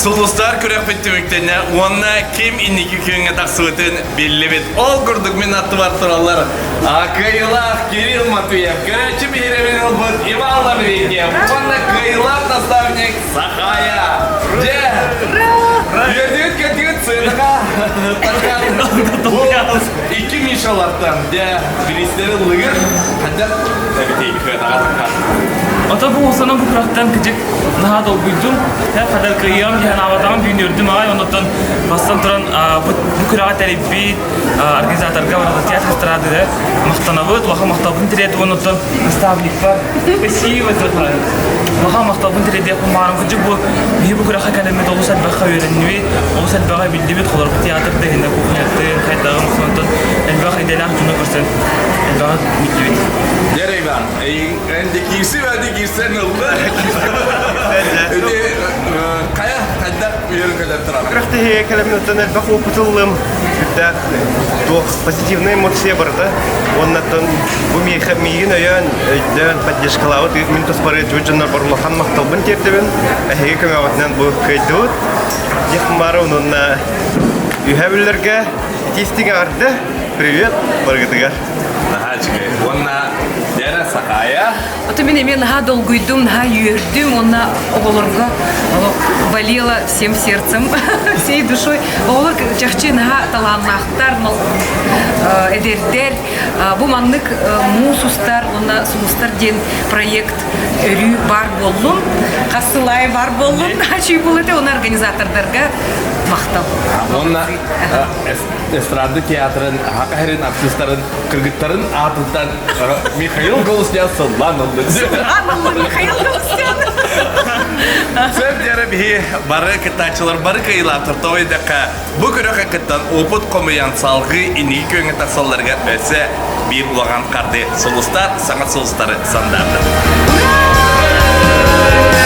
Сулустар күрэхпит түмүктэннэ уонна ким инники күөҥҥэ тахсыбытын биллибит. Ол курдук мин аттыбар тураллар кыайыылаах Кирилл Матвеев, көрөөччү биһирэбин ылбыт Иван Лаврентьев уонна кыайыылаах наставник Сахая. Дьэ, үөрдүгүт көтүгүт сыанаҕа тахсан бу икки Мишалартан дьэ бириистэри ыллыгыт хайдах эбитий сыанаҕа тахсан. Ото бу санам бу күрэхтэн кыдьык наһаа долгуйдум. Хадar кыайыам диэн аабатаҕым түүн үөрдүм аҕай оннуттан бастан туран бу күрэҕи тэрийбит организаторга барыта театр эстрадыга махтанабыт, улахан махталбын тириэрдим оннуттан наставникпар спасибо улахан махталбын тириэрдиэхпин баҕарам кырдьык бу биһи бу күрэххэ кэлэммит олус элбэххэ үөрэннибит, олус элбэҕи биллибит, холорбут театр да иһинэ кухнятын, хайдаҕын онтон элбэх идэлээх дьону көрсөн элбэҕи биллибит. Дьэ, Иван, Энди киирси бади киирсэн ылла. Ити хайа хайдах үөрэн кэлэн турар. Күрэхтэһиигэ кэлэммиттэн элбэх опыт ыллым. Сүрдээх туох позитивная эмоция барыта. Уоннаттан бу миэхэ миигин өйөөн, өйдөөн, поддержкалаабыт мин туспар ыытыбыт дьоннор улахан махталбын тиэрдэбин. Эһиги көмөҕүтүнэн бу кыайдыбыт. Диэх баара уонна үһэ биллэргэ итиистик эҕэрдэ. Привет барыгытыгар. Наһаа үчүгэй. Уонна Лера Сахая. Ото мин эмиэ наһаа долгуйдум, наһаа үөрдүм уонна оҕолорго болела всем сердцем, всей душой. Оҕолор чахчы наһаа талааннаахтар, эдэрдэр. Бу маннык муус устар уонна сулустар диэн проект өрүү баар буоллун, хас сыл аайы баар буоллун, ачүй буол этэ, уонна организатордарга махтал. Уонна эстрада театрын, Саха артыыстарын кыргыттарын аатыттан Михаил Галустян сыллаан ылды. Сыллаан ылды Михаил Галустян. Сөп диэри биһи бары кыттааччылар бары кыайыылаахтар тоҕо диэтэххэ бу күрэххэ кыттан опыт хомуйан салгыы инники күөҥҥэ тахсалларыгар өссө биир улахан хардыы сулустар саҥа сулустары сандаарда. Ура!